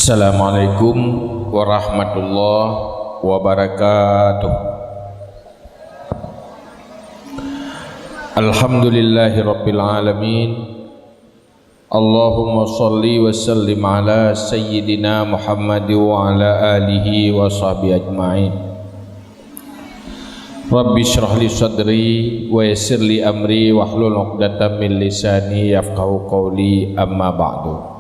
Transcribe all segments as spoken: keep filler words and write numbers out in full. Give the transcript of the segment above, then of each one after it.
Assalamualaikum warahmatullahi wabarakatuh. Alhamdulillahirabbil alamin. Allahumma shalli wa sallim ala sayyidina Muhammad wa ala alihi wa sahbihi ajmain. Rabbi shrah li sadri wa yassir li amri wahlul 'uqdatam min lisani yafqahu qawli, amma ba'du.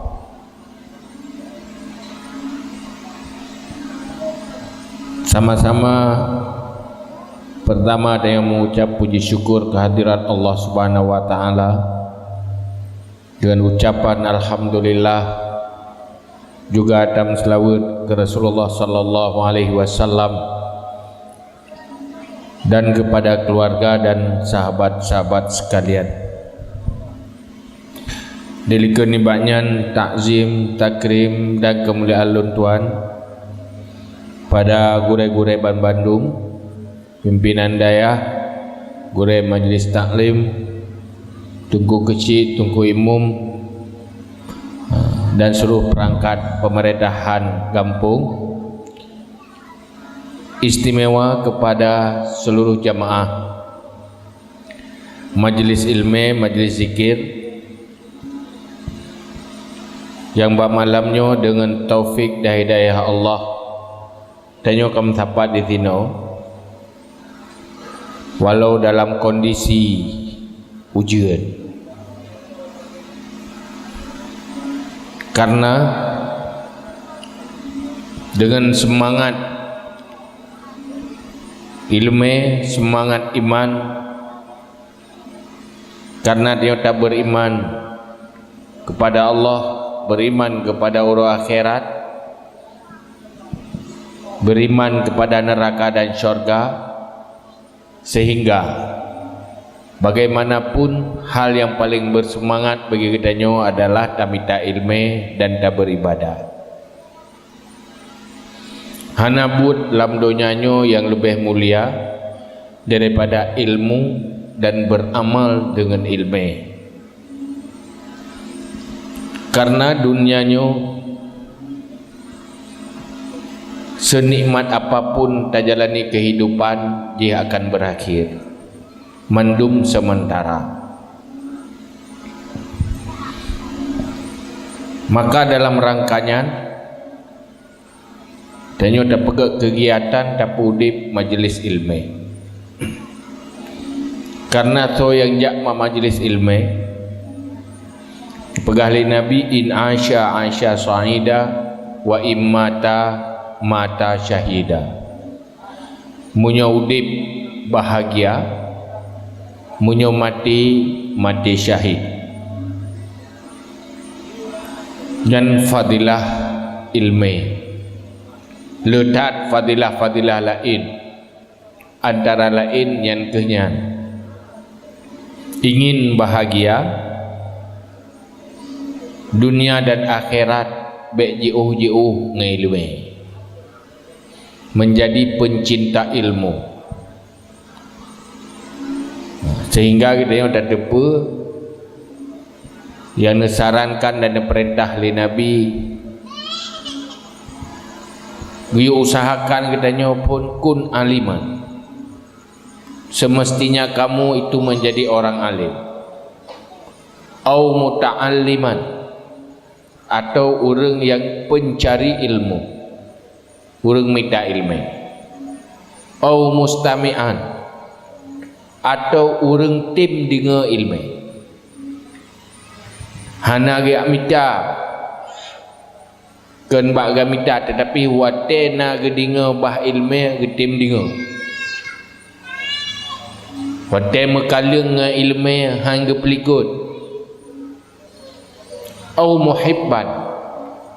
Sama-sama, pertama, tanyoe mengucap puji syukur kehadirat Allah Subhanahu wa Ta'ala dengan ucapan alhamdulillah, juga tam selawat ke Rasulullah sallallahu alaihi wasallam dan kepada keluarga dan sahabat-sahabat sekalian. Dilikot nibak nyan, takzim, takrim dan keumuliaan lôn tuan pada gurée-gurée banbandum, pimpinan dayah, gurée majlis taklim, teungku keuchik, teungku imum, dan seluruh perangkat pemerintahan gampông, istimewa kepada seluruh jamaah majlis ilmé, majlis zikir, nyang bak malam nyoe deungon taufik dan hidayah Allah, tanyoe ka meusapat di sinoe, walau dalam kondisi ujeuen. Karena dengan semangat ilmé, semangat iman, karena tanyoe taberiman kepada Allah, beriman kepada uroe akhirat, beriman kepada neraka dan syurga, sehingga bagaimanapun hal yang paling bersemangat bagi geutanyoe adalah tamita ilmé dan taberibadah. Hana buet lam donya nyoe nyang leubeh mulia daripada ilmu dan beramal deungon ilmé. Karena dunia nyoe senikmat apapun tajalani kehidupan, jih akan berakhir. Mandum sementara. Maka dalam rangka nyan, tanyoe tapeugét kegiatan tapeudeb majlis ilmé. Karena soe nyang jak ma-, majlis ilmé, peugah lé Nabi, "In asya, asya sa'ida, wa in mata, mata syahida." Meunyoe udeb, bahagia, meunyoe maté, maté syahid. Nyan fadilah ilmé. Le that fadilah-fadilah laén, antara laén nyan kheueh nyan: ingin bahagia, dunia dan akhirat bék jiôh-jiôh ngon ilmé. Menjadi pencinta ilmu. Sehingga geutanyoe tateupeue nyang neusarankan dan neupeurintah lé Nabi, geuyue usahakan geutanyoe phon kun aliman. Semestinya kamu itu menjadi orang alim. Au muta'alliman, atau ureuëng nyang peuncari ilmu, ureuëng mita ilmé. Au mustami'an, atau ureuëng tem deungoe ilmé. Hana geujak mita, kon bak geumita, teutapi watée na geudeungoe bah ilmé, geutem deungoe. Watée meukaleueng ngon ilmé, han geupeulikot. Au muhibban,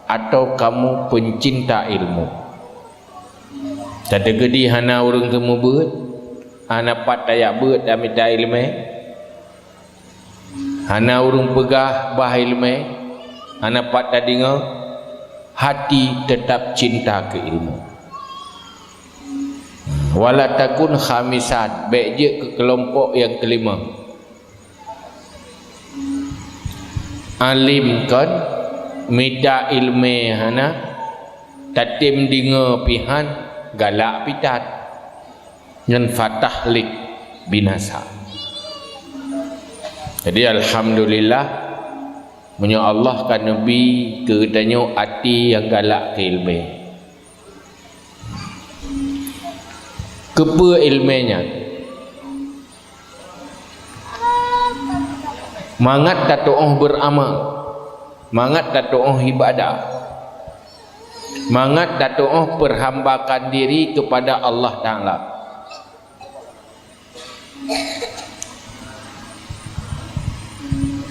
atau kamu pencinta ilmu. Tateukeudi hana ureuëng seumeubeuet, hana pat tajak beuet tamita ilmé, hana ureuëng peugah bah ilmé, hana pat tadeungoe, hati tetap cinta keu ilmu. Wala takun khamisan, bék jeuet keu keulompok nyang keulima. Alim kon, mita ilmé hana, Tatem deungoe pih han, galak pih that. Nyan fathah lé binasa. Jadi, alhamdulillah, meunyoe Allah ka neubi keu geutanyoe até nyang galak keu iéleumé. Keupeue iéleumé nyan? Mangat tatuoh beuramal, mangat tatuoh ibadah, mangat tatuoh peuhambakan diri keupada Allah Taala.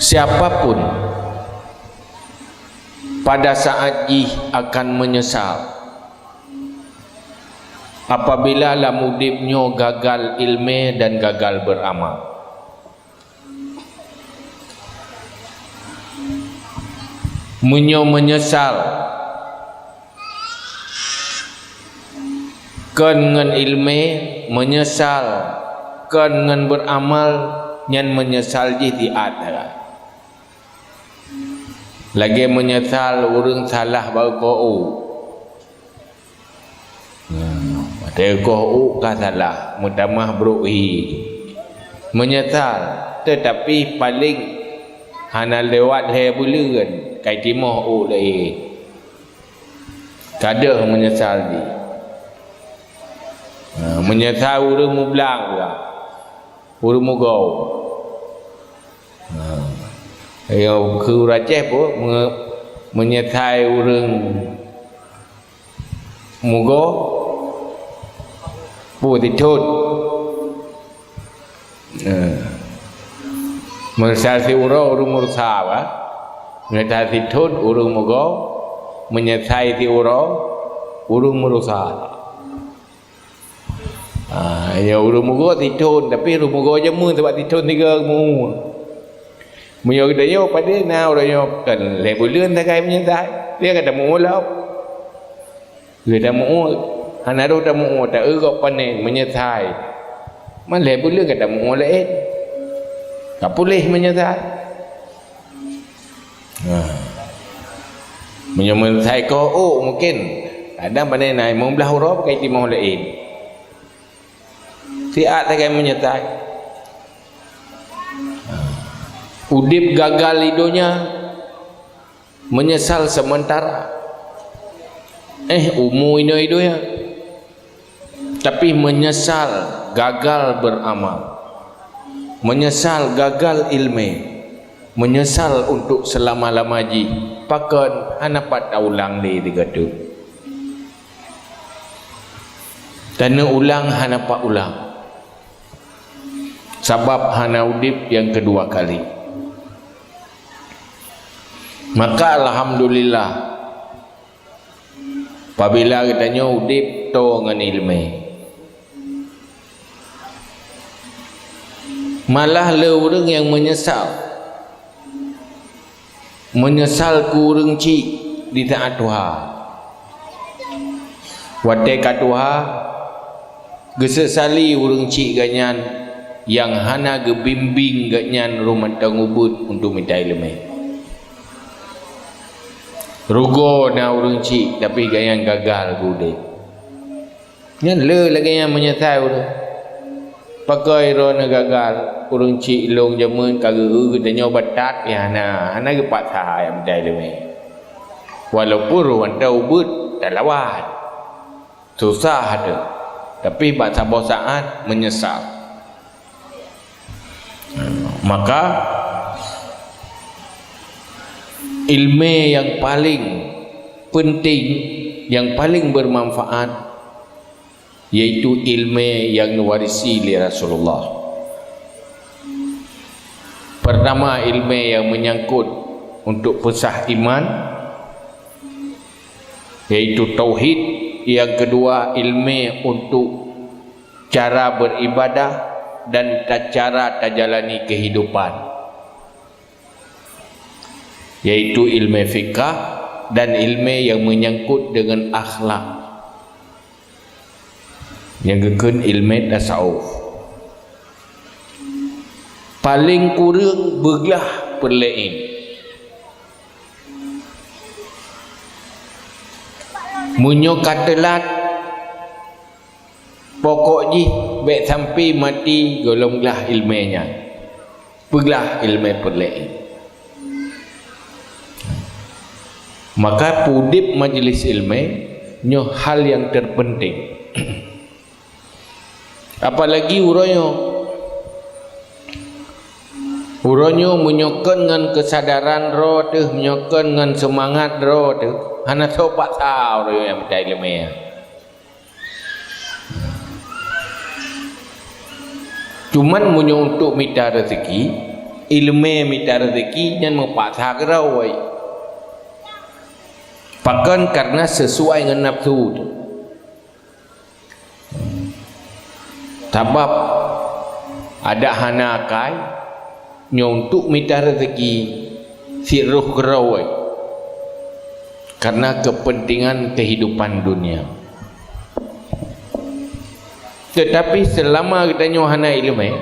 Siapapun pada saat jih akan menyesal apabila lam udeb nyoe gagal iéleumé dan gagal beuramal. Meunyoe meunyeusal kon ngon iéleumé, meunyeusal kon ngon beuramal, nyan meunyeusal jih di akhirat. Lagée meunyeusal ureuëng salah bak koh u. Nah, watée koh u ka salah, meutamah brok hi. Meunyeusal, teutapi paleng hana lewat lhée buleuen, ka timoh u laén. Ka deuh meunyeusal jih. Nah, meunyeusal ureuëng mublang pula. Ureuëng mugoe. Ha. Yo, keu ureuëng Aceh pun me-, meunyeusai ureuëng mugoe, pun sithon. Ha. Meunyeusai siuroe ureuëng meurusa, bah. Meunyeusai sithon ureuëng mugoe, meunyeusai siuroe ureuëng meurusa. Ah, ya, ureuëng mugoe sithon, tapi ureuëng mugoe jameun sabab sithon tiga mu. Meunyoe geutanyoe padé na ureuëng nyoe kan lhée buleuen sagai meunyeusai, dia ka tamuoh lom. Dia tamuoh, hana roh tamuoh, ta-eu gob panen meunyeusai. Man lhée buleuen ka tamuoh laén. Ka puléh meunyeusai. Nah. Meunyoe meunyeusai koh u mungken kadang panen na limong blaih uroe pakai timoh laén. Siat sagai meunyeusai. Udeb gagal di donya, meunyeusal seumeuntara. Eh, umu inoe di donya. Tapi meunyeusal gagal beuramal, meunyeusal gagal iéleumé, meunyeusal untuk seulama-lama jih, pakon hana pat taulang lé sigoe teuk. Taneuk ulang hana pat ulang, sabab hana udeb nyang keudua kali. Maka alhamdulillah, pabila geutanyoe udeb toe ngon iéleumé. Malah le ureuëng nyang meunyeusal, meunyeusal keu ureuëng chik di saát tuha. Watée ka tuha, geuseusali ureuëng chik geuhnyan nyang hana geubimbéng geuhnyan rhot mantong ubeuet untuk mita iéleumé. Rugoe na ureuëng chik, tapi geuhnyan gagal geuudeb. Nyan le lagée nyan meunyeusai ureuëng. Pakon droeneuh gagal, ureuëng chik lôn jameun ka geu-eu geutanyoe batat, ya hana, hana geupaksa nyang mita iéleumé. Walaupun rhot mantong ubeuet talawan. Susah ada, tapi bak saboh saát meunyeusal. Maka iéleumé nyang paleng peunteng, nyang paleng beumanfaát, yaitu iéleumé nyang neuwarisi lé Rasulullah. Pertama, iéleumé nyang meunyangkot untuk peusah iman, yaitu tauhid. Nyang keudua, iéleumé untuk cara beuribadah dan ta-, cara tajalani keuhidupan, yaitu iéleumé fikah dan iéleumé nyang meunyangkot deungon akhlak, nyang geukheun iéleumé tasawuf. Paleng kureueng beuglah peureulée. Meunyoe ka teulat, pokok jih bék sampai maté gohlom glah iéleumé nyan. Peuglah iéleumé peureulée. Maka peudeb majlis iéleumé nyoe hal nyang terpenting. Apalagi uroe nyoe. Uroe nyoe meunyoe kon ngon keusadaran droe teuh, meunyoe kon ngon seumangat droe teuh, hana soe paksa uroe nyoe nyang mita iéleumé. Cuman meunyoe untuk mita rezeki, iéleumé mita rezeki nyan meupaksa keudroe. Pakon? Karena sesuai ngon nafsu teuh. Sabab adak hana akai, nyoe untuk mita rezeki, sit roh keudroe, karena kepentingan kehidupan dunia. Tetapi selama geutanyoe hana iéleumé,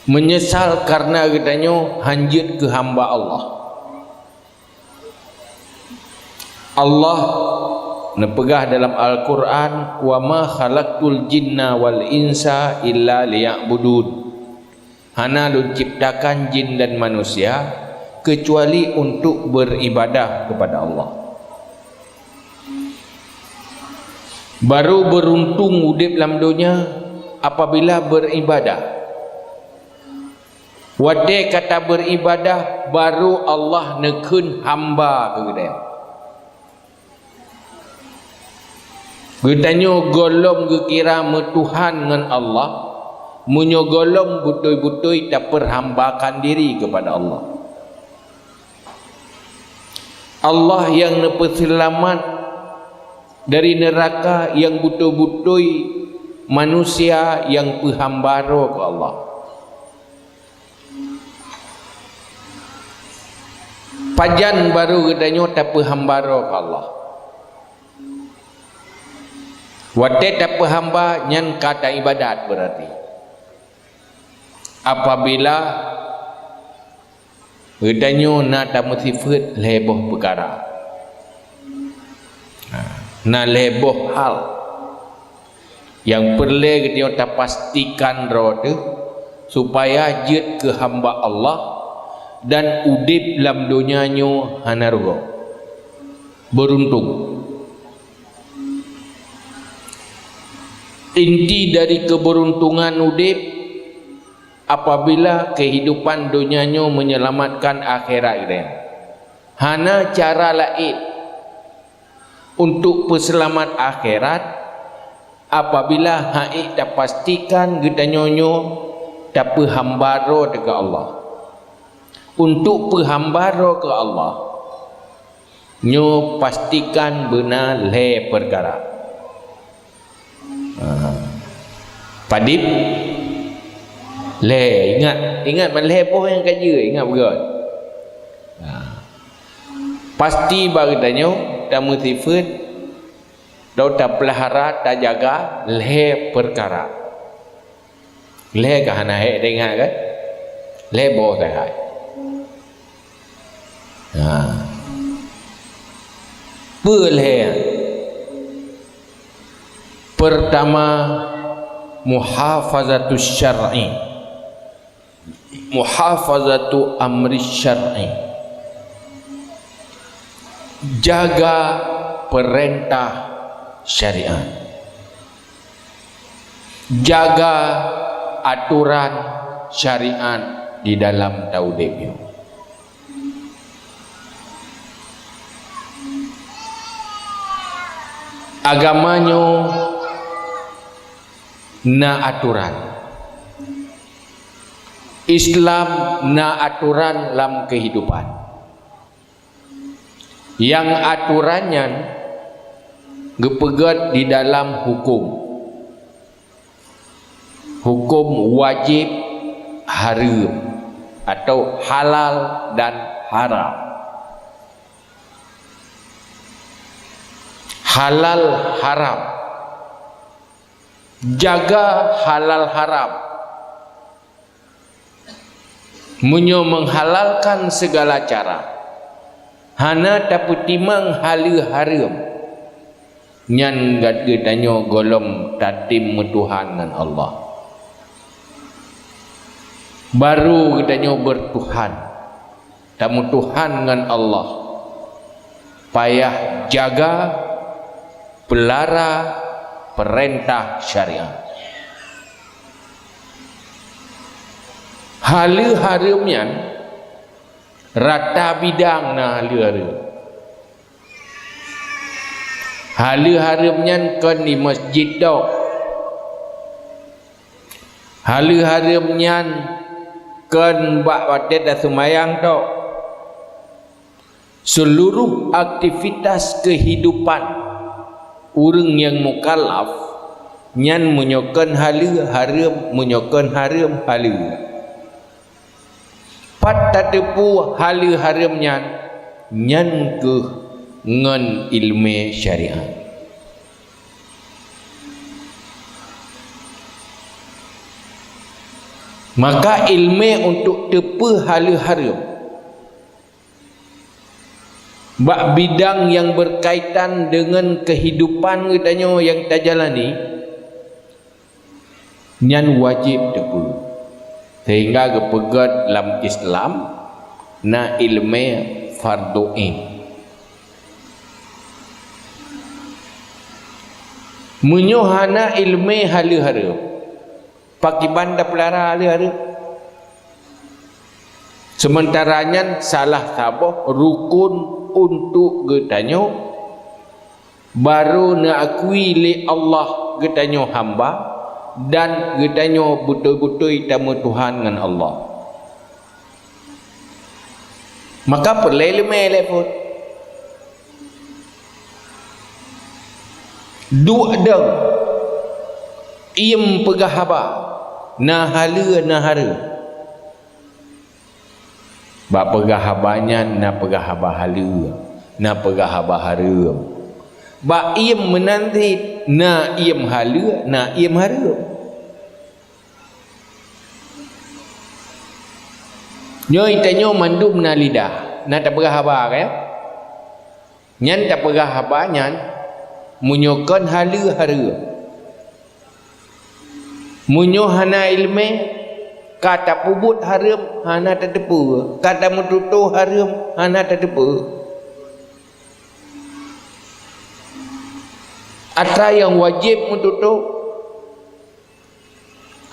menyesal karena geutanyoe hanjeuet keu hamba Allah. Allah neupeugah dalam Al-Quran, "Wa ma khalaqtul jinna wal insa illa liya'budun." Hana Lôn ciptakan jin dan manusia kecuali untuk beribadah kepada Allah. Baru beruntung udeb lam donya apabila beribadah. Watée ka taberibadah, baru Allah neukheun hamba keu geutanyoe. Geutanyoe gohlom geukira meutuhan ngon Allah, meunyoe gohlom beutôi-beutôi tapeurhambakan diri keupada Allah. Allah nyang neupeuseulamat dari neuraka nyang beutôi-beutôi manusia nyang peuhamba droe keu Allah. Pajan baru geutanyoe tapeuhamba droe keu Allah? Watée tapeuhamba nyan ka taibadat beurati. Apabila geutanyoe na tameusifeuet lhée boh peukara. Na lhée boh hal nyang peureulée geutanyoe tapastikan droe teuh, supaya jeuet keu hamba Allah dan udeb lam donya nyoe hana rugoe, beuruntung. Inti dari keubeuruntongan udeb apabila keuhidupan donya nyoe menyelamatkan akhirat geutanyoe. Hana cara laén untuk peuseulamat akhirat apabila hana tapastikan geutanyoe nyoe tapeuhamba droe teuh keu Allah. Untuk peuhamba droe keu Allah, nyoe pastikan beuna lhée peukara. Ha. Padib lhée, ingat, ingat ban lhée boh nyang ka jeuet, ingat beugét. Ha. Pasti bak geutanyoe tameusifeuet, dan tapeulahara, tajaga lhée peukara. Lhée ka hana hék teuingat kan? Lhée boh sagai. Ha. Peue lhée? Pertama, muhafazatus syar'i. Muhafazatu amri syar'i. Jaga perintah syariat. Jaga aturan syariat di dalam taudeb nyoe. Agama nyoe na aturan. Islam na aturan lam kehidupan. Nyang aturan nyan geupeugét di dalam huköm. Huköm wajéb hareuem atau halal dan haram. Halal haram. Jaga halal haram. Meunyoe menghalalkan segala cara, hana tapeutimang haleue hareuem, nyan geutanyoe gohlom tatem meutuhan ngon Allah. Barô geutanyoe beutuhan, tameutuhan ngon Allah, payah jaga, peulara peurintah syariat. Haleue hareuem nyan rata bidang na haleue hareuem. Haleue hareuem nyan kon di masjid tok. Haleue hareuem nyan kon bak watée taseumayang tok. Seuluruh aktivitas keuhidupan ureuëng nyang mukallaf nyan meunyoe kon haleue hareuem, meunyoe kon hareuem haleue. Pat tateupeue haleue hareuem nyan, nyan kheueh ngon iéleumé syariat. Maka iéleumé untuk teupeue haleue hareuem bak bidang nyang beukaitan deungon keuhidupan geutanyoe nyang tajalani, nyan wajéb teupeue. Sehingga geupeugét lam Islam na iéleumé fardhu ain. Meunyoe hana iéleumé haleue hareuem, pakiban tapeulara haleue hareuem? Seumeuntara nyan salah saboh rukun untuk geutanyoe barô neuakui lé Allah geutanyoe hamba dan geutanyoe beutôi-beutôi tameutuhan ngon Allah. Maka peureulée iéleumé lé phon. Duek dong, iem peugah haba, na haleue na hareuem. Bak peugah haba nyan na peugah haba haleue, na peugah haba hareuem. Bak iem meunan cit na iem haleue, na iem hareuem. Nyoe tanyoe mandum na lidah, na tapeugah haba ka, ya? Nyan tapeugah haba nyan meunyoe kon haleue hareuem. Meunyoe hana iéleumé, ka tapeubuet hareuem hana tateupeue, ka tameututoe hareuem hana tateupeue. Atra nyang wajéb meututoe,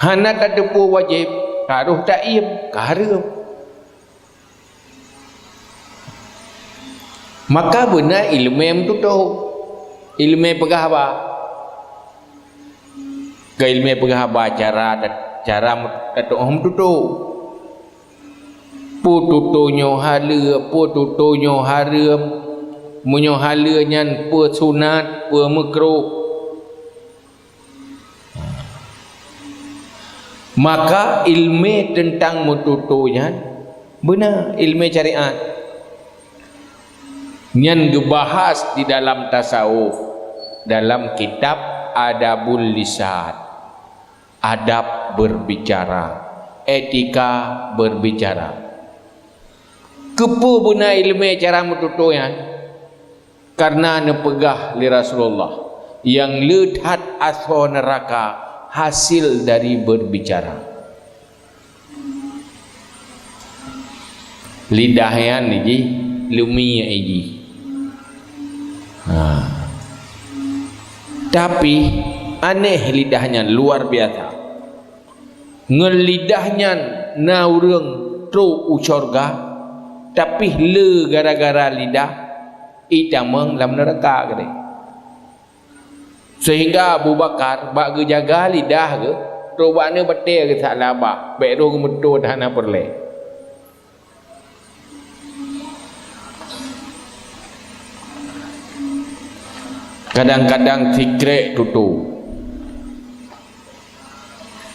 hana tateupeue wajéb, ka rhoh taiem, ka hareuem. Maka beuna iéleumé meututoe, iéleumé peugah haba. Keu iéleumé peugah haba cara, cara tatuoh meututoe. Peue tutoe nyoe haleue, peue tutoe nyoe hareuem, meunyoe haleue nyan peue sunat, peue meukruh. Maka iéleumé teuntang meututoe nyan beuna iéleumé syariat. Nyan geubahas di dalam tasawuf, dalam kitab Adabul Lisan, adab berbicara, etika berbicara. Keupeue beuna iéleumé cara meututoe nyan? Kareuna neupeugah lé Rasulullah, "Nyang le that asoe neuraka hasil dari berbicara." Lidah nyan jih, leumie jih. Ha. Tapi, aneh lidah nyan, luar biasa. Ngon lidah nyan na ureuëng trok u syeuruga, tapi le gara-gara lidah, itamong lam neuraka keudeh. Sehingga Abu Bakar bak geujaga lidah geuh, trok bak neu batée geuh salah bah, bék roh geumeututoe hana peureulée. Kadang-kadang sikrek tutoe,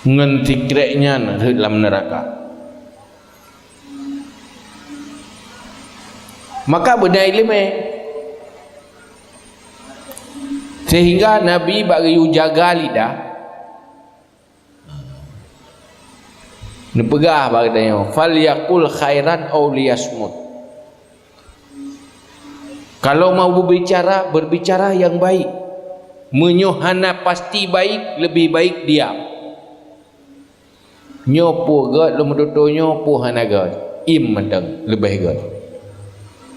ngon sikrek nyan rhot lam neuraka. Maka beuna iéleumé. Sehingga Nabi bak geuyue jaga lidah, neupeugah bak geutanyoe, "Falyaqul khairan aw liyasmut." Kalau mau berbicara, berbicara yang baik. Meunyoe hana pasti baik, lebih baik diam. Nyoe peue gét lôn meututoe, nyoe peue hana gét. Iem mantong leubeh gét.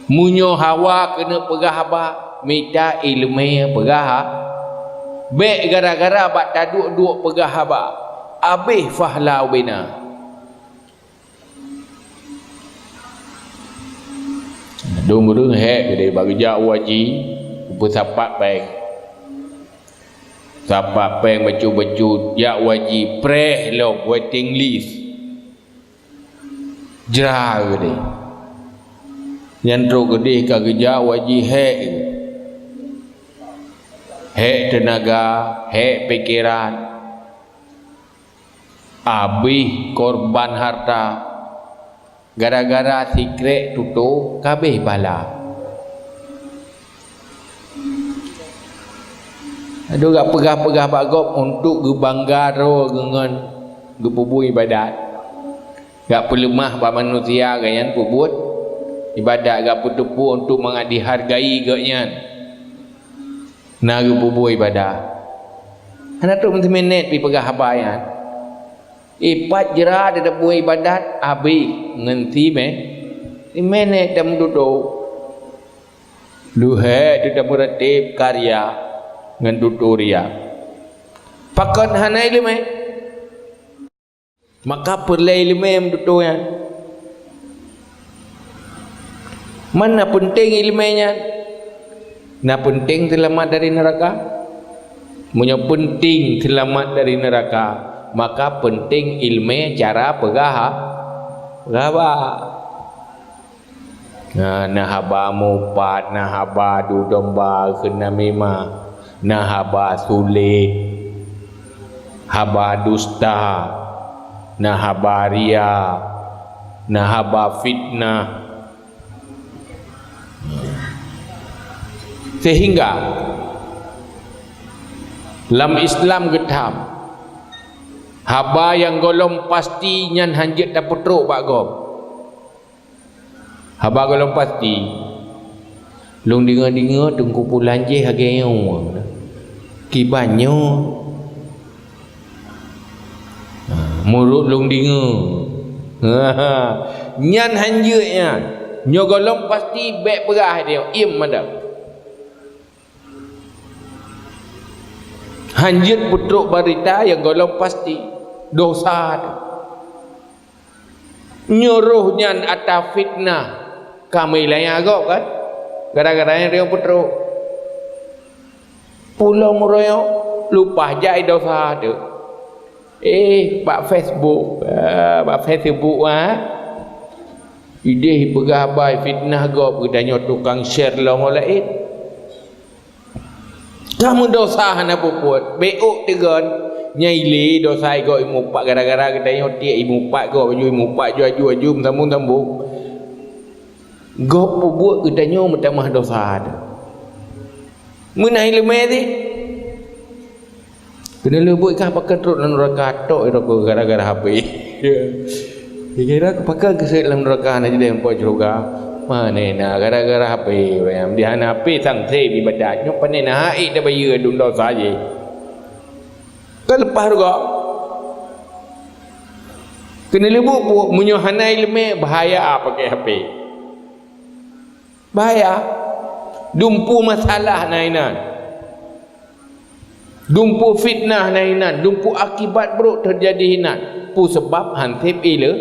Meunyoe hawa keuneuk peugah haba, mita iéleumé peugah ha. Bék gara-gara bak taduek-duek peugah haba, abéh fahla ubena. Dong ureuëng hék keudeh bak geujak u haji, geupeusapat péng. Sapat péng bacut-bacut, jak u haji, preh lom waiting list. Jra keudeh. Nyan trok keudeh ka geujak u haji hék. Hék teunaga, hék pikeran. Abéh korban harta. Gara-gara sikrek tutoe ka abéh bala. Aduh, gak peugah-peugah bak gob untuk geubangga droe geuh ngon geupeubuet ibadat. Gak peuleumah bak manusia gobnyan peubuet ibadat, gak peuteupue untuk mangat dihargai gobnyan na geupeubuet ibadat. Hana trok meusiminét pih peugah haba nyan. Ipat jra teuteupue ibadat abéh ngon si mé-, si minét dan meututoe. Leuhée teuh tameuratéb karya ngon tutoe riya. Pakon hana iéleumé? Maka peureulée iéleumé meututoe nyan. Man na peunteng iéleumé nyan? Na peunteng seulamat dari neuraka? Meunyoe peunteng seulamat dari neuraka, maka peunteng iéleumé cara peugah ha-, peugah haba. Na, na haba mupat, na haba adu domba keu namimah, na haba sulet, haba dusta, na haba riya, na haba fitnah. Sehingga lam Islam geutham, haba nyang gohlom pasti nyan hanjeuet tapeutrok bak gob. Haba gohlom pasti. Lôn deungoe-deungoe Teungku Pulan jih lagée nyoe. Kiban nyoe. Ha, meurot lôn deungoe. Nyan hanjeuet nyan. Nyoe gohlom pasti bék peugah dia, iem mantong. Hanjeuet peutrok barita nyang gohlom pasti. Dosa tu. Nyoe roh nyan ata fitnah ka meuilayang gob kan? Gara-gara nyang riong peutrok. Pulo meuruyok, lupah jai dosa tu. Eh, bak Facebook, ah, bak Facebook, ah. Ideh peugah bai fitnah gob, geutanyoe tukang share lom laén. Ka meudosa hana peubuet, bék ôk teugon. Nyang ilée dosa igob imupat gara-gara geutanyoe tiek imupat gob aju, imupat aju, aju, aju, meusambong-sambong. Gob peubuet geutanyoe meutamah dosa. Meunan iéleumé sih. Keuneulheueh buet kah pakat trok lam nuraka tok, gara-gara H P. Kira-kira pakat geuseuet lam nuraka na jadi empok syeuruga. Mane na gara-gara H P, bayang di hana H P sang seb ibadat. Nyoe pane na hai tabayeue dum dosa jih. Ka leupah ruga. Keuneulheueh buet, meunyoe hana iéleumé bahaya pakai H P. Bahaya. Dumpu masalah na inan. Dumpu fitnah na inan. Dumpu akibat brok teujadi inan. Peue seubab hanseb ile-,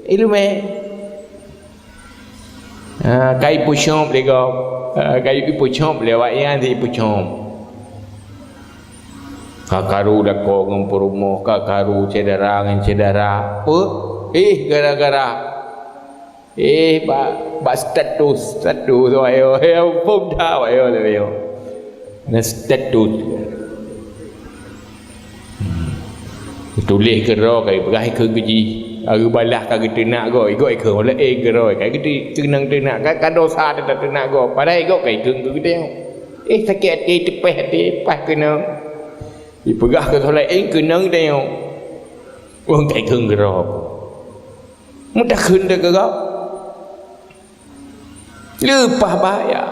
iéleumé. Ha, ka ipeucom lé gob. Ha, ka ipeucom lé awak nyan, ipeucom. Ka karu lakoe ngon peurumoh, ka karu syedara ngon syedara. Peue? Eh, gara-gara Eh, bak, bak status, status, wayo, ya, phôn that, wayo, wayo. Na status. Hmm. Tuléh keudroe ka ipeugah keu geuji. Ari balah ka geuteunak goe, igoe keu oleh, eh, keudroe ka geuti-, keunong teunak, ka, ka dosa teunak goe. Padahai igoe ka ikheun keu geutanyoe. Eh, sakét até, teupeh até, paih keunong. Ipeugah keu oleh, eh, keunong geutanyoe. Wong ka ikheun keudroe. Meutakheun teuh keu gob. Leupah bahaya.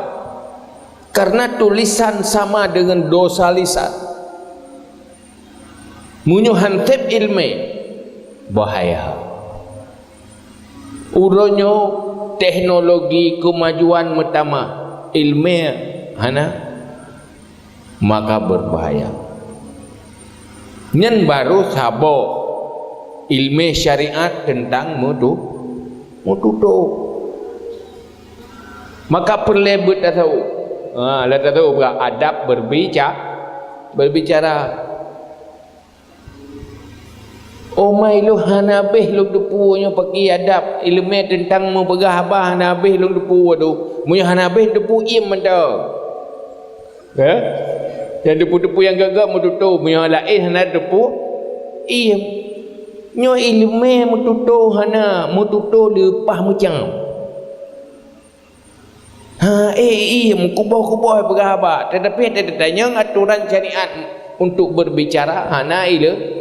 Karena tulisan sama dengan dosa lisan. Meunyoe han sép iéleumé, bahaya. Uroe nyoe teknologi keumajuan meutamah, iéleumé hana, maka berbahaya. Nyan baru saboh iéleumé syariat teuntang meutu-, meututoe. Maka peureulée beuet tasawuf. Ha, lam tasawuf peugah adab berbica-, berbicara. Omai lôn hana habéh lôn teupeu nyoe pakri adab, iéleumé teuntang meupeugah haba hana habéh lôn teupeu tu. Meunyoe hana habéh teupeu iem mantong. Ya? Nyang teupeu-teupeu nyang gét-gét meututoe, meunyoe laén hana teupeu iem. Nyoe iéleumé meututoe hana, meututoe leupah meucam. Ha, eh, eh, meukuboh-kuboh peugah haba. Tetapi teutatanyong aturan syariat untuk berbicara hana iéleumé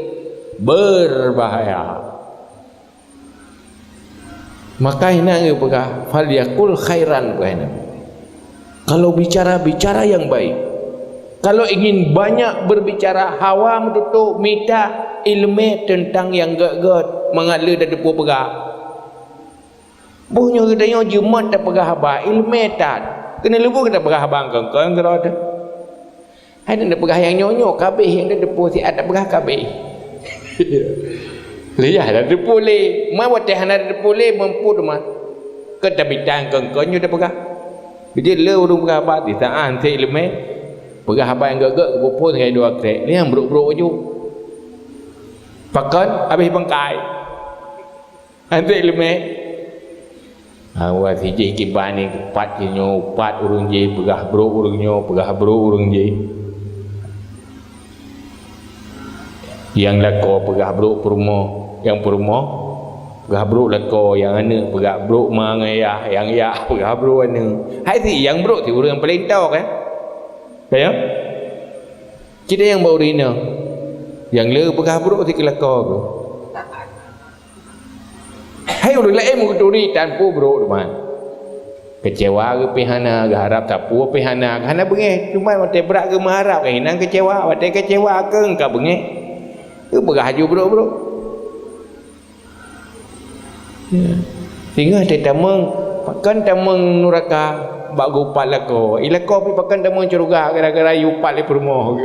berbahaya. Maka hina geupeugah, "Falyakul khairan," kheun Nabi. Kalau bicara, bicara yang baik. Kalau ingin banyak berbicara, hawa meututoe, mita iéleumé teuntang nyang gét-gét mangat le tateupeu peugah. Boh nyoe geutanyoe jeumöt tapeugah haba iéleumé that. Keuneuk lubuk tapeugah haba kon-kon keudroe teuh. Hai tapeugah nyang nyoe-nyoe kabéh nyang tateupeu siat tapeugah kabéh. Lé yah tateupeu lé. Ma watèe hana tateupeu lé mampu teuma. Keu tabitang kon-kon nyoe tapeugah. Bijéh le ureueng peugah haba di saat han sép iéleumé. Peugah haba nyang gét-gét geupeu phon ngon dua krek. Lé nyang brok-brok aju. Pakon habéh bangkai. Antek leumeh. Ha, wa sijih kiban ni, pat nyoe, pat ureueng jih, peugah brok ureueng nyoe, peugah brok ureueng jih. Nyang lakoe peugah brok peurumoh, nyang peurumoh peugah brok lakoe, nyang aneuk peugah brok ma ngon yah, nyang yah peugah brok aneuk. Hai si nyang brok si ureueng nyang paleng tok, eh? Ka nyo? Cit nyang bak ureueng inong. Nyang le peugah brok si keu lakoe tu. Hai ureueng laén meuturi tanpa brok teuma. Keucewa geuh pih hana, geuharab sapeue pih hana, hana beungéh. Cuma watèe brat geuh meuharab, keuh inong keucewa, watèe keucewa keuh ka beungéh. Geupeugah aju brok-brok. Ya. Singoh teutamong, pakon tamong nuraka bak geupat lakoe. I lakoe pih pakon tamong syeuruga gara-gara yupat lé peurumoh.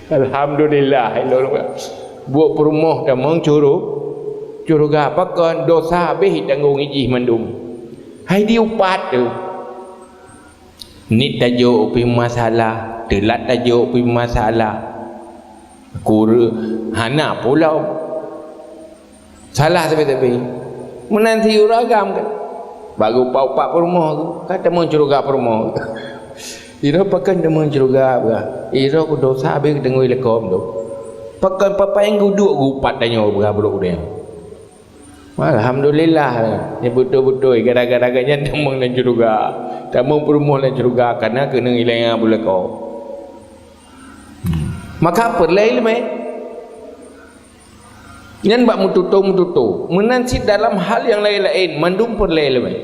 Alhamdulillah, ilôn buet peurumoh tamong syuru-, syeuruga. Pakon dosa habéh tanggong ijih mandum. Hai diupat tu. Niet tajok pih masalah, teulat tajok pih masalah. Kure hana pulo. Salah sabe-sabe. Meunan si ureueng agam kan. Bak geupat-upat peurumoh tu, ka tamong syeuruga peurumoh. Iroe pakon tamong syeuruga bah. Iroe ku dosa habéh deungon lekom tu. Pakon papa nyang geuduek geupat tanyoe beugah brok udeb. Alhamdulillah. Ni beutôi-beutôi gara-gara gobnyan tamong lam syeuruga. Tamong peurumoh lam syeuruga karena keuneuk ilèe ngon beuleuko. Maka peureulèe ileumèe. Nyan bak meututoe-meututoe. Meunan cit dalam hal nyang laén-laén, mandum peureulèe ileumèe.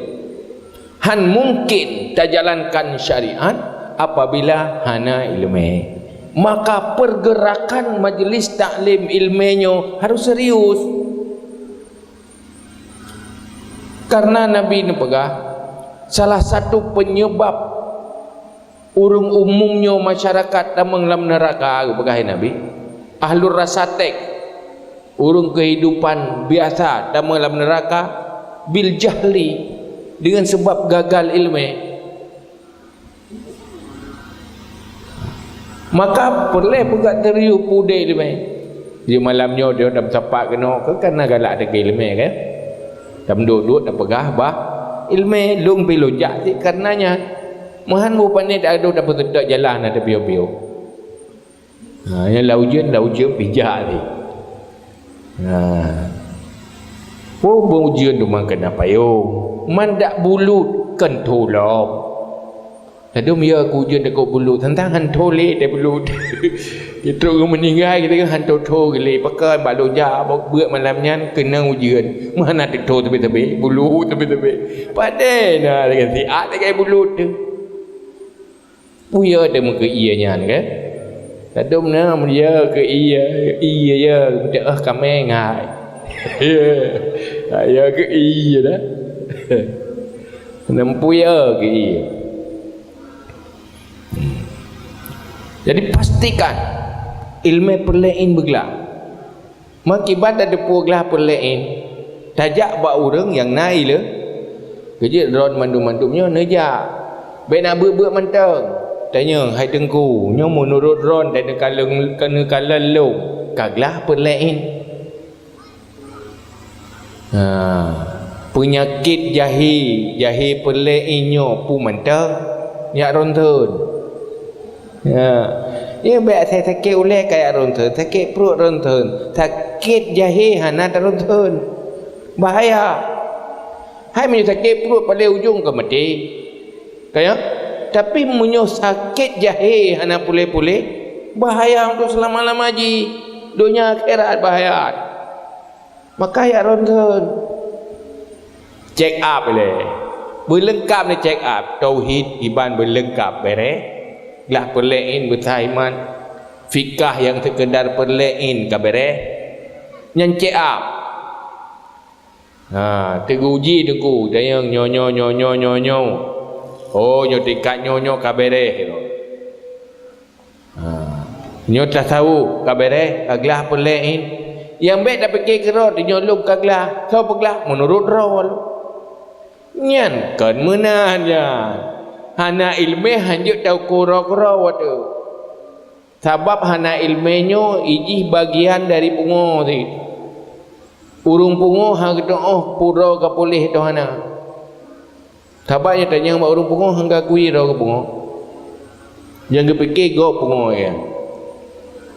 Han mungken tajalankan syariat apabila hana ileumèe. Maka pergerakan majlis taklim ileumèe nyoe harus serius. Karena Nabi neupeugah, salah satu penyebab ureueng umum nyoe masyarakat tamong lam neuraka, geupeugah lé Nabi, ahlur rasa tek, ureueng keuhidupan biasa tamong lam neuraka, bil jahli, deungon sabab gagal ileumèe. Maka peureulèe peugah teuriôh peudeh ileumèe. Di malam nyoe, di dalam sapat keunoe, kan na galak teuka ileumèe, kan? Tameuduek-duek tapeugah bah ileumèe, lôn pih lôn jak cit karena nyan. Meuhan boh pané taduek tapeuseutôt jalan na teupiôh-piôh. Ha, nyang lam ujeuen, lam ujeuen pih jak cit. Ha. Oh, boh ujeuen teuma keunong payong. Man dak bulut kan tulop. Ladôm ya keu ujeuen takot bulut, tantang han tho lé teuh bulut. Trok ureueng meuninggai geutanyoe han tho-tho lé, pakon bak lôn jak beuet malam nyan keunong ujeuen. Meuhana teutho teubi-teubi, bulut teubi-teubi. Padahai na lagèe siat lagèe bulut teuh. Peue ya teuh meukeue ie nyan, kan? Ladôm na meunyo keu ie, ie ya, teuh kamé ngai. Ya, ya keu ie dah. Neumpeue ya keu ie. Jadi pastikan ilmé peureulée in beuglah. Meukiban tateupeue glah peureulée in, tajak bak ureuëng nyang na ilée. Keujeuet droen mandum-mandum nyoe neujak. Bék na beuet-beuet mantong. Tanyong, "Hai Teungku, nyoe meunurot droen dan neukalon, neukalon lôn, ka glah peureulée in?" Ha, peunyakét jahé, jahé peureulée in nyoe peue mantong? Jak ronton. Ya. Ya, bék asai sakét ulée ka jak ronton, sakét pruet ronton, sakét jahé hana taronton. Bahaya. Hai meunyoe sakét pruet paléng ujong ka maté. Ka ya? Tapi meunyoe sakét jahé hana puléh-puléh, bahaya untuk seulama-lama jih. Donya akhirat bahaya. Maka jak ronton. Check up lé. Beuleungkap ni check up. Tauhid, iman beuleungkap, bereh. Glah peureulée in, beusah iman. Fikah nyang seukeudar peureulée in ka bereh. Nyan check up. Ha, teuguji Teungku, tanyong nyoe, nyoe, nyoe, nyoe, nyoe, nyoe. Oh, nyoe tingkat nyoe, nyoe ka bereh. Ha. Nyoe tasawuf ka bereh, ka glah peureulée in. Nyang bék tapike keudroe, nyoe lôn ka glah, soe peuglah? Meunurot droe. Nyan kon meunan nyan. Hana iéleumé hanjeuet tauko keudroe-keudroe watée. Sabab hana iéleumé nyoe ijih bagian dari pungo cit. Ureuëng pungo hana geutuoh peue droe ka puléh atau hana. Sabab nyang tanyong bak ureuëng pungo hana geukui droe geupungo. Nyang geupike gob pungo ya.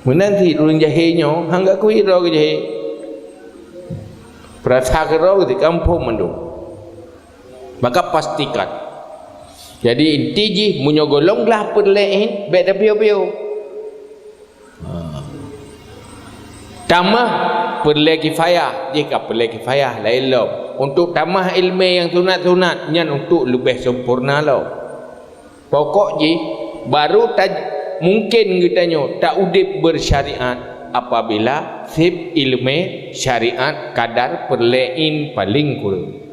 Meunan cit ureuëng jahé nyoe hana geukui droe geujahé. Peurasa keudroe di kampung mandum. Maka pastikan. Jadi inti jih meunyoe gohlom glah peureulée in, bék tapiôh-piôh. Ha. Tamah peureulée kifayah, jih ka peureulée kifayah laén lom. Untuk tamah iéleumé nyang sunat-sunat, nyan untuk leubeh sempurna lom. Pokok jih, baru ta-, mungken geutanyoe taudeb beusyariat apabila seb iéleumé syariat kadar peureulée in paleng kureueng.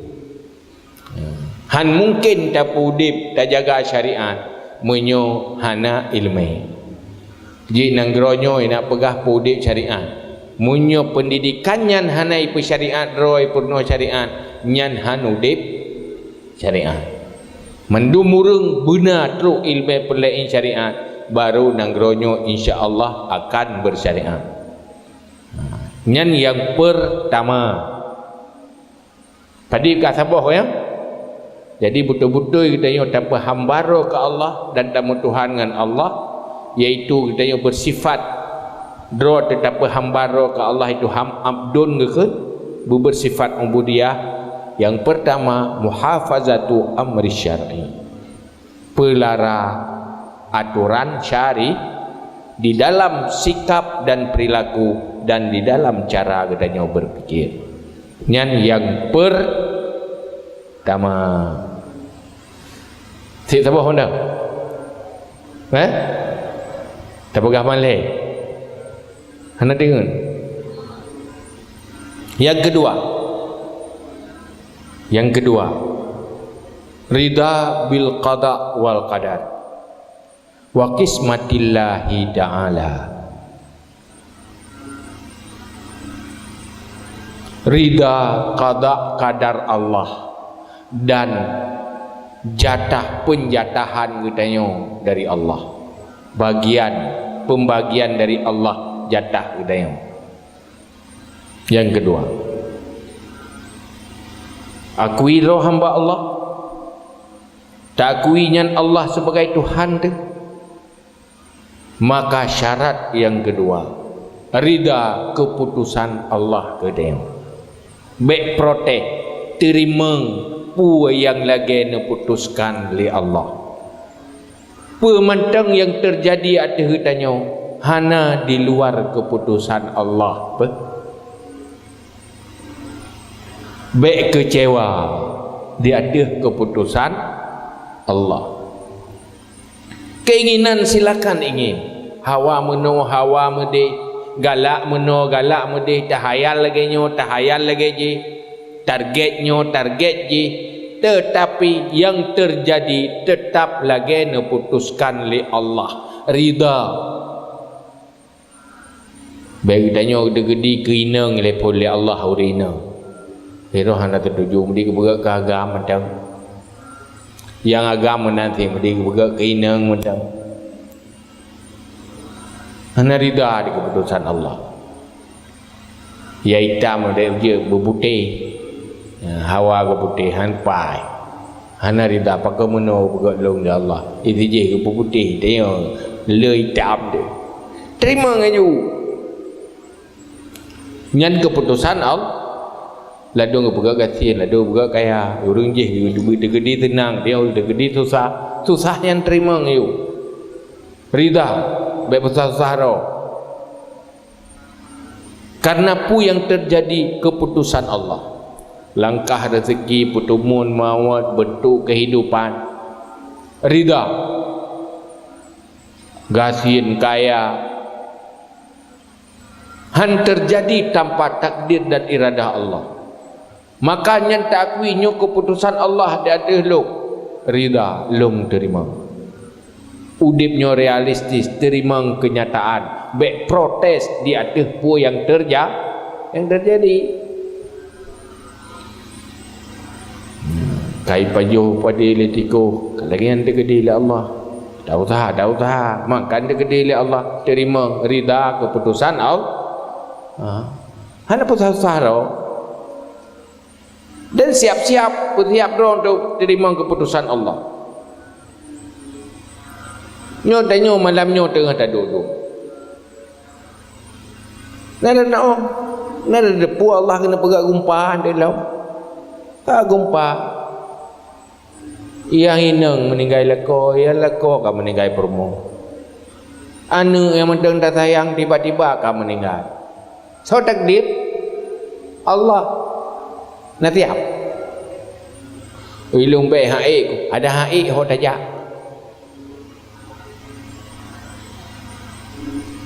Han mungken tapeuudeb, tajaga syariat meunyoe hana iéleumé. Jih nanggroe nyoe na peugah peuudeb syariat. Meunyoe peundidikan nyan hana ipeusyariat droe, ipeurunoe syariat, nyan han udeb syariat. Mandum ureuëng beuna trok iéleumé peureulée in syariat, baru nanggroe nyoe insya Allah akan beusyariat. Nyan nyang peurtama. Padub ka saboh, ya. Jadi beutôi-beutôi geutanyoe tapeuhamba droe keu Allah dan tameutuhan ngon Allah, yaitu geutanyoe beusifat droe teuh tapeuhamba droe keu Allah, itu ham abdun geukheun, beubeusifat ubudiyah. Nyang peurtama, muhafazatu amri syar'i. Peulara aturan syari di dalam sikap dan perilaku dan di dalam cara geutanyoe berpikir. Nyan nyang peurtama. Cit saboh mantong? Eh? Tapeugah malée. Hana deungon. Nyang keudua. Nyang keudua. Ridha bil qada wal qadar. Wa qismatillahi ta'ala. Ridha qada qadar Allah dan jatah peunjatahan geutanyoe dari Allah. Bagian, peumbagian dari Allah jatah geutanyoe. Nyang keudua, akui droe hamba Allah. Taakui nyan Allah sibagai Tuhan teuh. Maka syarat nyang keudua, ridha keuputosan Allah keu tanyoe. Bék protes, teurimong peue nyang lagée neuputuskan lé Allah. Peue mantong nyang teujadi ateueh geutanyoe hana di luar keuputosan Allah. Bék keucewa di ateueh keuputosan Allah. Keinginan silakan ingin. Hawa meunoe, hawa meudeh. Galak meunoe, galak meudeh. Tahayal lagée nyoe, tahayal lagée jih. Target nyoe, target jih. Tetapi nyang teujadi teutap lagée neuputuskan lé Allah. Ridha. Bék geutanyoe teukeudi keu inong lé phon lé Allah ureuëng inong. Hiroh hana teutuju meudi geupeugah keu agam mantong. Nyang agam meunan cit meudi geupeugah keu inong mantong. Hana ridha di keuputusan Allah. Ya itam dek jeuet beuputéh. Ya, hawa geuputéh han pai. Hana ridha pakon meunoe geupeugah lôn lé Allah. Isi jih geupeuputéh tanyoe le itam deh. Terima ngaju. Nyan keuputusan Allah. Ladôm geupeugah gasien, ladôm geupeugah kaya. Ureuëng jih geuteukeudi teunang, dia ureuëng teukeudi susah. Susah nyan terima ngaju. Ridha, bék peusah-susah droe. Karena peue nyang teujadi keuputusan Allah. Langkah rezeki, peuteumuan mawöt, beuntuk kehidupan. Ridha. Gasien kaya. Han teujadi tanpa takdir dan iradah Allah. Maka nyan taakui nyoe keuputusan Allah di ateueh lôn. Ridha, lôn teurimong. Udeb nyoe realistis, teurimong keunyataan. Bék protes di ateueh peue nyang teuja-, nyang teujadi. Kai pajoh padé lé tikoh, ka lagée nyan teukeudi lé Allah. Dak useuha, dak useuha, makan teukeudi lé Allah. Teurimong, ridha keuputusan Allah. Ha. Hana peusah-susah droe. Dan siap-siap, peusiap droe untuk teurimong keuputusan Allah. Nyoe tanyoe malam nyoe teungoh taduek-duek. Na teunoh, na teudepu Allah keuneuk peugah gumpa dilom. Ka gumpa. Nyang inong meuninggai lakoe, nyang lakoe ka meuninggai peurumoh. Aneuëk nyang mantong tasayang tiba-tiba ka meuninggai. Soe takdir? Allah. Na siap. Ilong bék hak ék, ada hak ék ho tajak.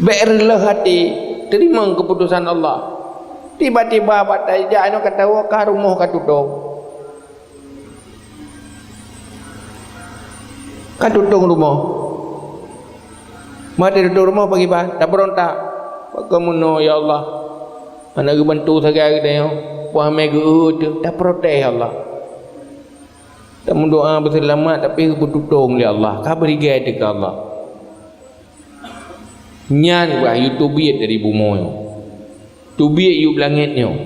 Bék reuloh até, teurimong keuputusan Allah. Tiba-tiba bak tajak nyoe ka tawoe ka rumoh ka tutong. Ka tutong rumoh. Maté tutong rumoh pakriban, tabeurontak. Pakon meunoe ya Allah. Hana geubantu sagai geutanyoe. Peue hamé geu-eu teuh, taprotes ya Allah. Tameudoa beuseulamat tapi geupeututoe lé Allah, ka beurigée teuka Allah. Nyan wahyu teubiet dari bumoe nyoe. Teubiet yup langét nyoe.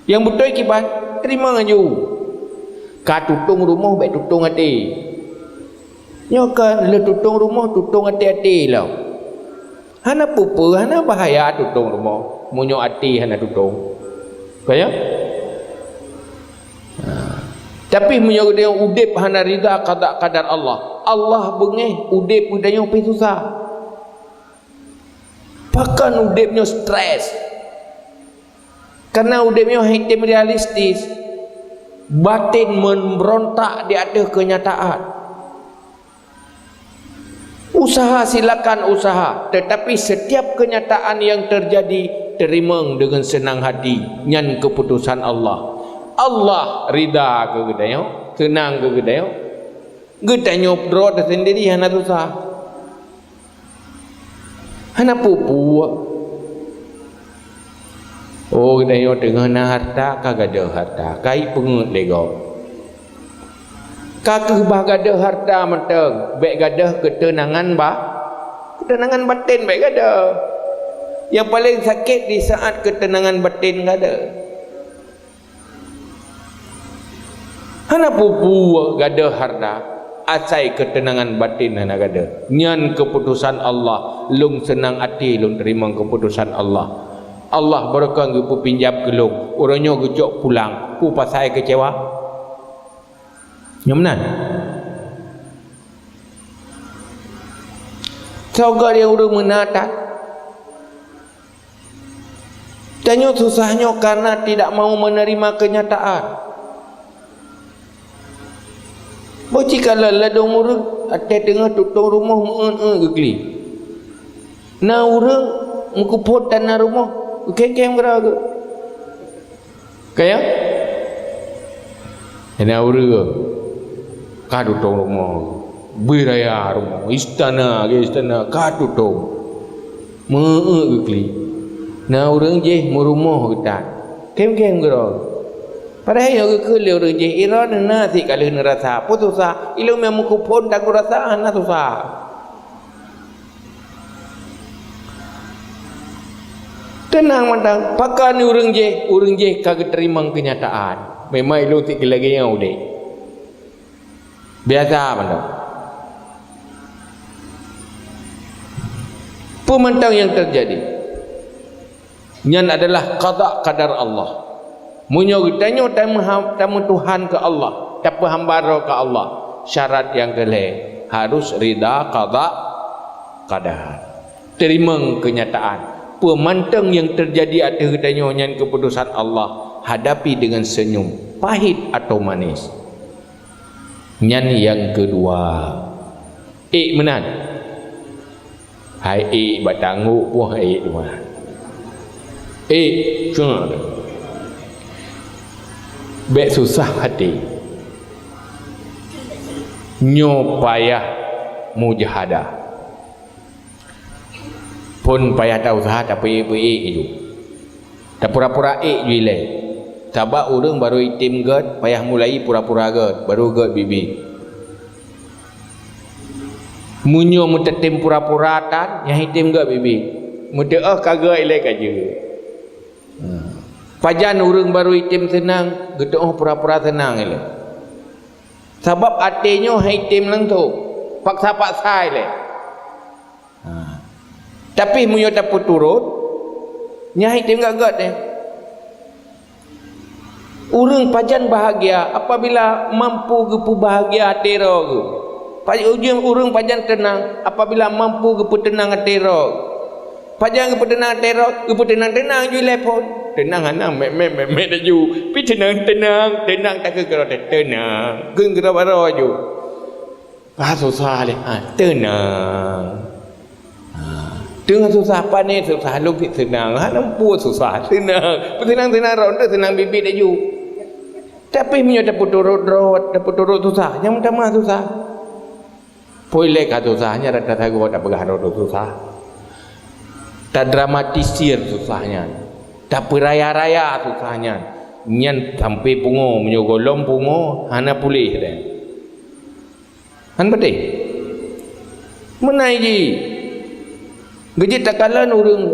Nyang beutôi kiban, teurimong laju. Ka tutong rumoh bék tutong até. Nyoe kan lheueh tutong rumoh, tutong até-até lom. Hana peue-peue, hana bahaya tutong rumoh, meunyoe até hana tutong. Ka ya? Ha. Tapi meunyoe geutanyoe udeb hana ridha qada qadar Allah, Allah beungéh udeb geutanyoe pih susah. Pakon udeb nyoe stres? Karena udeb nyoe hana tem realistis. Baten meumberontak di ateueh keunyataan. Usaha silakan usaha, tetapi setiap kenyataan yang terjadi, teurimong deungon seunang hati. Nyan keuputosan Allah. Allah ridha keu geutanyoe, seunang keu geutanyoe. Geutanyoe droe teusendiri hana susah. Hana peue-peue. Oh, geutanyoe teungoh na hareuta, ka gadôh hareuta, ka ipeungeut lé gob. Ka keuh bah gadôh hareuta mantong, bék gadôh keuteunangan ba-, keuteunangan baten bék gadôh. Nyang paleng sakét di saát keuteunangan baten gadôh. Hana peue-peue gadôh hareuta, asai keuteunangan baten hana gadôh. Nyan keuputosan Allah, lôn seunang até lôn teurimong keuputosan Allah. Allah barokon geupeupinjam keu lôn, uroe nyoe geucok pulang, peue pasai keucewa? Nyoe meunan. Soe geuh nyang ureuëng meunan that? Tanyoe susah nyoe karena tidak mau menerima kenyataan. Boh cit ka lheueh ladôm ureuëng, Watèe teungoh tutong rumoh meu'en-en geukli. Na ureueng meukuphon tanah rumoh, geukhém-khém keudroe geuh. Ka nyan? Na ureueng ka tutong rumoh, bui raya rumoh, istana, lagèe istana ka tutong. Meu'en geukli. Na ureueng jih meurumoh geutan. Khém-khém keudroe. Padahai nyoe geukheun lé ureueng jih, "Droeneuh na sit ka lheueh neurasa. Peue susah? Ilôn nyang meukuphon tanggong rasa hana susah." Teunang mantong, pakon ureueng jih, ureueng jih ka geuteurimong keunyataan. Memang ilôn sit keu lagèe nyoe udép. Biasa mantong. Peue mantong nyang teujadi, nyan adalah qada qadar Allah. Meunyoe geutanyoe tameuha-, tameutuhan keu Allah, tapeuhamba droe keu Allah, syarat nyang keu lhèe harus ridha qada qadar. Teurimong keunyataan. Peue mantong nyang teujadi ateueh geutanyoe nyan keuputosan Allah, hadapi deungon seunyum, pahit atawa manis. Nyan nyang keudua. Ék meunan. Hai ék bak tanggok boh ék dua. Ék, cuma. Bèk susah até. Nyoe payah mujahadah. Phon payah ta-useuha tapeuék-peuék ju. Tapura-pura ék ju ilèe. Sabab ureueng barô item gèt, payah mulai pura-pura gèt, barô gèt biet-biet. Meunyoe meuteutem pura-pura tan, nyan item gèt biet-biet. Meuteuôh ka gèt ilèe ka jeuet. Pajan ureueng barô item seunang, geuteuôh pura-pura seunang ilèe. Sabab até nyoe han item langsông, paksa-paksa ilèe. Ha. Tapi meunyoe tapeuturot, nyan han item gèt-gèt nyan. Ureueng pajan bahagia apabila mampu geupeubahgia até droe geuh. Pa-, ujeuen ureueng pajan teunang apabila mampu geupeuteunang até droe. Pajan geupeuteunang até droe, geupeuteunang-teunang ju ilèe phon. Teunang hana, mèk-mèk, mèk-mèk laju. Pi teunang-teunang, teunang takheun keudroe teuh, teunang. Kheun keudroe baroe ju. Ah, susah lé. Ah, teunang. Ah, teungoh susah, pane susah, lôn pih seunang. Hana peue susah, seunang. Peuseunang-seunang droe teuh seunang biet-biet laju. Tapi meunyoe tapeuturot droe, tapeuturot susah, nyang meutamah susah. Peue lé ka susah, nyan rata sagoe tapeugah droe teuh susah. Tadramatisir susah nyan. Tapeuraya-raya susah nyan. Nyan sampoe pungo, meunyoe gohlom pungo, hana puléh deh. Kan beutôi? Meunan jih. Geujeuet takalon ureueng.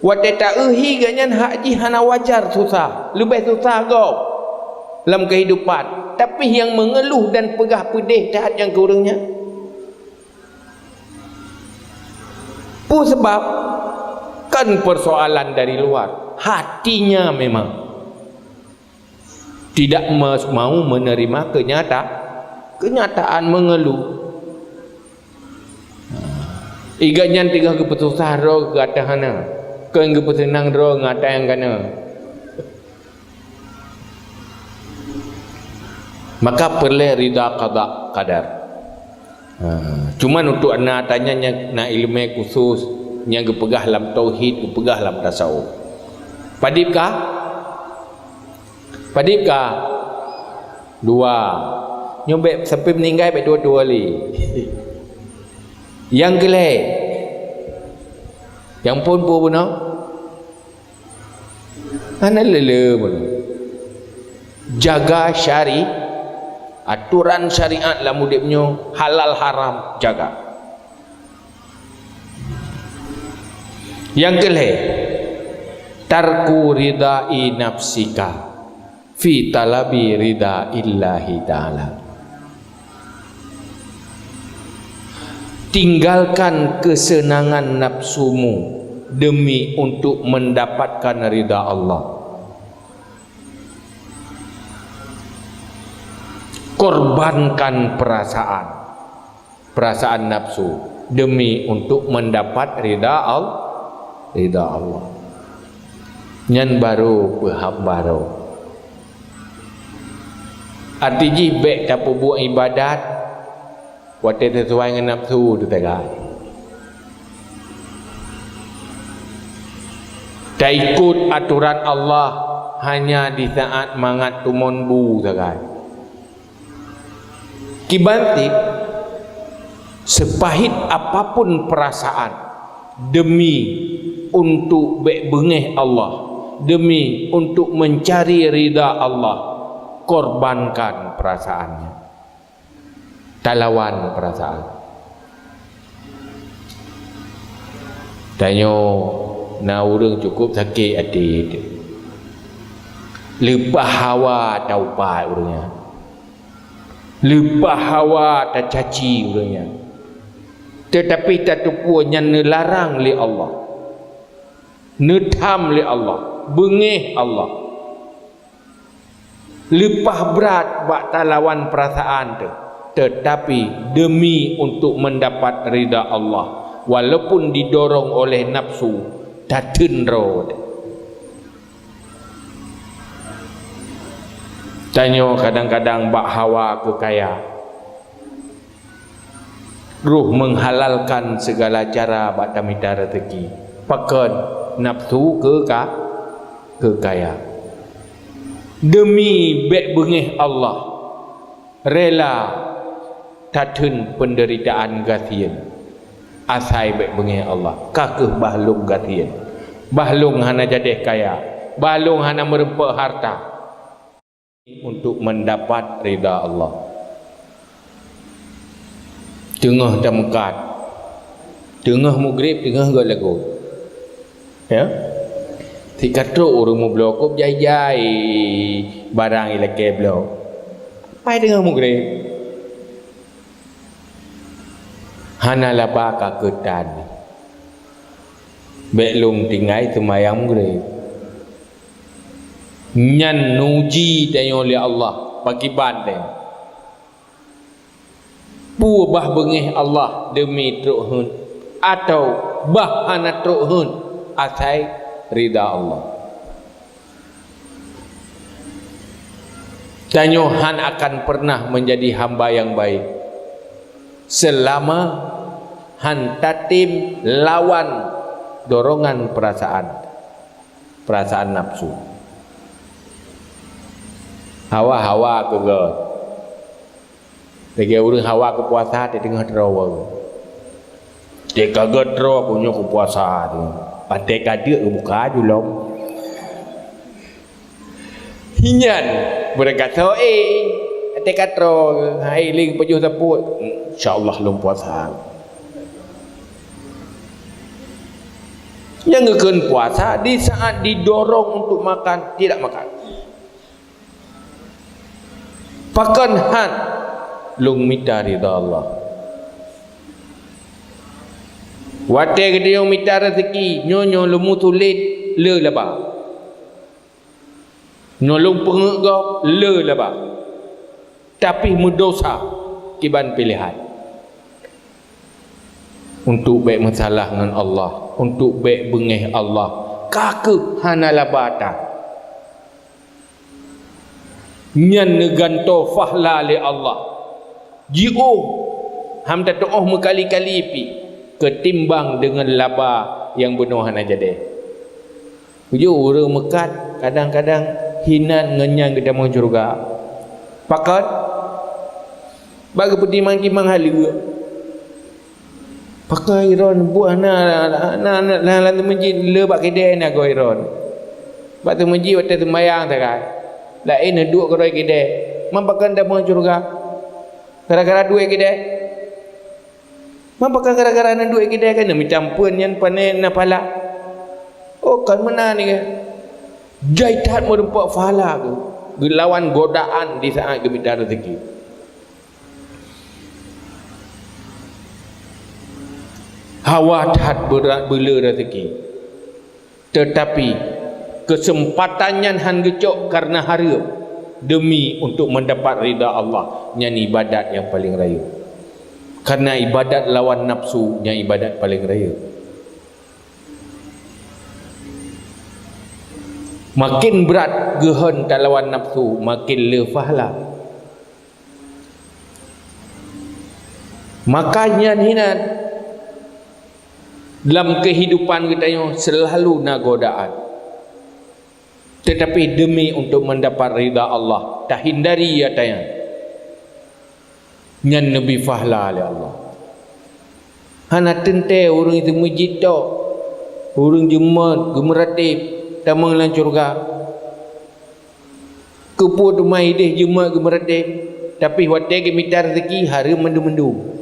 Watèe ta-eu hi gobnyan hak jih hana wajar susah. Leubeh susah gob lam keuhidupan. Tapi nyang meungeuluh dan peugah peudeh that nyang keu ureueng nyan. Peue sabab? Kan persoalan dari luar. Hatinya memang tidak me-, mau menerima kenyata-, kenyataan mengeluh. Iga nyan teungoh geupeususah droe gata hana, kon geupeuseunang droe gata nyang kana. Maka peureulèe ridha qada qadar. Ha, cuman untuk na tanyan nyang na ileumèe khusus nyang geupeugah lam tauhid, geupeugah lam tasawuf. Padib ka? Padib ka? Dua. Nyoe bèk sampoe meuninggai bèk dua-dua lé. Nyang keulhèe. Nyang phôn peue bunoe? Hana le-le pun. Jaga syari-, aturan syariat lam udép nyoe, halal haram, jaga. Nyang keulhèe, tarku ridai nafsika fi talabi ridaillahi ta'ala. Tinggalkan kesenangan nafsumu demi untuk mendapatkan ridha Allah. Korbankan perasaan, perasaan nafsu demi untuk mendapat ridha Al-, ridha Allah. Nyan baru peuhamba roh. Arti jih bèk tapeubuet ibadat Watée sesuai ngon nafsu teutegai. Taikot atoran Allah hanya di saat mangat tumon bu sagai. Kiban cit, sepahit apapun perasaan, demi untuk bék beungéh Allah, demi untuk mencari ridha Allah, korbankan perasaannya. Talawan perasaan. Tanyoe na ureuëng cukup sakét até teuh. Leupah hawa taupat ureuëng nyan. Leupah hawa tacaci ureuëng nyan. Teutapi tateupeue nyan neularang lé Allah. Neutham lé Allah. Beungéh Allah. Leupah brat bak talawan perasaan teuh, teutapi demi untuk mendapat ridha Allah, walaupun didorong oleh nafsu, tateun droe teuh. Tanyoe kadang-kadang bak hawa keu kaya. Roh menghalalkan segala cara bak tamita rezeki. Pakon? Nafsu keu ka-, keu kaya. Demi bék beungéh Allah, rela tateun penderitaan gasien. Asai bék beungéh Allah, ka kheueh bah lôn gasien. Bah lôn hana jadeh kaya, bah lôn hana meureumpok harta. Untuk mendapat ridha Allah. Teungoh tameukat, teungoh mugreb, teungoh göt lagoe. Ya? Sikatrok ureuëng meubloe kop jai-jai barang ilakée bloe. Pai teungoh mugreb. Hana laba ka keutan. Bék lôn tinggai seumayang mugreb. Nyan neuji tanyoe lé Allah, pakriban lé. Peue bah beungéh Allah demi trok heuet, atawa bah hana trok heuet asai ridha Allah. Tanyoe hán akan pernah menjadi hamba yang baik selama hán tatem lawan dorongan perasaan. Perasaan nafsu. Hawa-hawa keu göt. Lagée ureuëng hawa keu puasa, teungoh troe. Teuka göt troe, keu nyoe keu puasa tu. Watée ka deuk, buka julom. Hinyan, beureugasoe, eh, teuka troe, hai ling pajoh sapeue. Insya Allah lôn puasa. Nyang geukheun puasa di saat didorong untuk makan, tidak makan. Pakon hán lôn mita ridha Allah. Watée geutanyoe mita rezeki, nyoe-nyoe leumu sulet le laba. Nyoe lôn peungeuet gob le laba. Tapi meudosa kiban piléhan. Untuk bék meusalah ngon Allah, untuk bék beungéh Allah, ka kheueh hana laba that. Nyan neugantoe fahla lé Allah. Jiôh, ham tateuôh meukali-kali pih, keutimbang deungon laba nyang bunoe hana jadeh. Ujoe ureuëng meukat kadang-kadang hinan ngon nyan geutamong syeuruga. Pakon? Bak geupeutimang-timang haleue. Pakon iron buah na, na, na, na, na lam teumeuji le bak kidée na goe iron. Bak teumeuji watée seumayang sagai. Laén neuduek keudroe kidée. Man pakon tamong syeuruga? Gara-gara duek kidée? Man pakon gara-gara na duek kidée kan neumita ampeuen nyan pane na pala? Oh, kan meunan nyan. Jai that meureumpok pahala geuh, geulawan godaan di saat geumita rezeki. Hawa that beurat beule rezeki. Teutapi, keuseumpatan nyan hán geucok kareuna hareuem, deumi untuk meudapat ridha Allah, nyan ibadat nyang paleng rayeuk. Kareuna ibadat lawan nafsu nyan ibadat paleng rayeuk. Maken brat geuhon talawan nafsu, maken le pahala. Maka nyan hinan, lam keuhidupan geutanyoe seulalu na godaan. Teutapi deumi untuk meudapat ridha Allah, tahindari ata nyan. Nyan neubi fahla lé Allah. Hana teuntée ureuëng seumeujid tok, ureuëng jeuet geumeuratéb tamong lam syeuruga. Keupeue teuma ideh jeuet geumeuratéb, tapi watée geumita reuzeki hareuem mandum-mandum.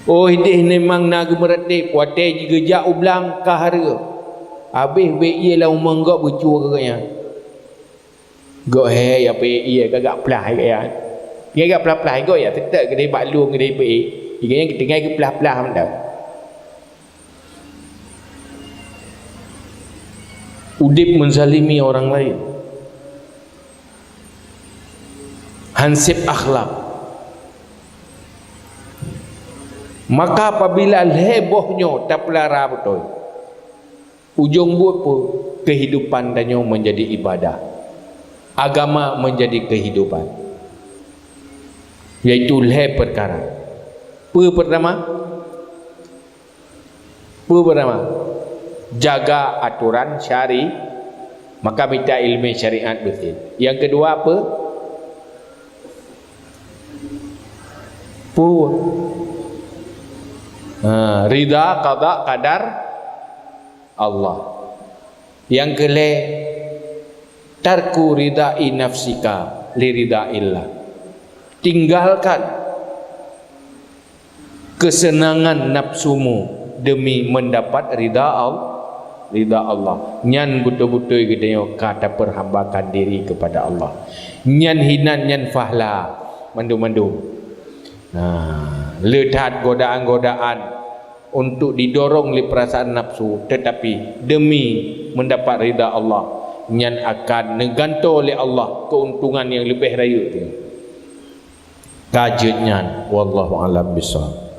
Oh ideh memang na geumeuratéb, watée jigeujak u blang ka hareuem. Habéh bék ié lam umong gok beucue keu gobnyan. Gok hé ya pé ié gagak plah gaya. Gagak plah-plah gok ya teutap geude bak lueng geude pé. Gaya tinggai geuplah-plah mantong. Udeb menzalimi orang lain. Hanseb akhlak. Maka apabila lhée boh nyoe tapeulara beutôi, ujong buet peue? Kehidupan tanyoe menjadi ibadah. Agama menjadi kehidupan. Yaitu lhée perkara. Peue pertama? Peue bernama? Jaga aturan syari, maka mita ilmu syariat beutôi. Yang kedua apa? Peue? Ha, rida qada qadar Allah. Yang keulhée, tarku ridai nafsika li ridaillah. Tinggalkan kesenangan nafsumu demi mendapat rida Allah, rida Allah. Nyan beutôi-beutôi geutanyoe ka tapeurhambakan diri kepada Allah. Nyan hinan nyan fahla mandum-mandum. Nah, le that godaan-godaan untuk didorong lé perasaan nafsu, tetapi demi mendapat rida Allah, nyan akan neugantoe lé Allah keuntungan nyang leubeh rayeuk tu. Ka jeuet nyan, wallahu a'lam bissawab.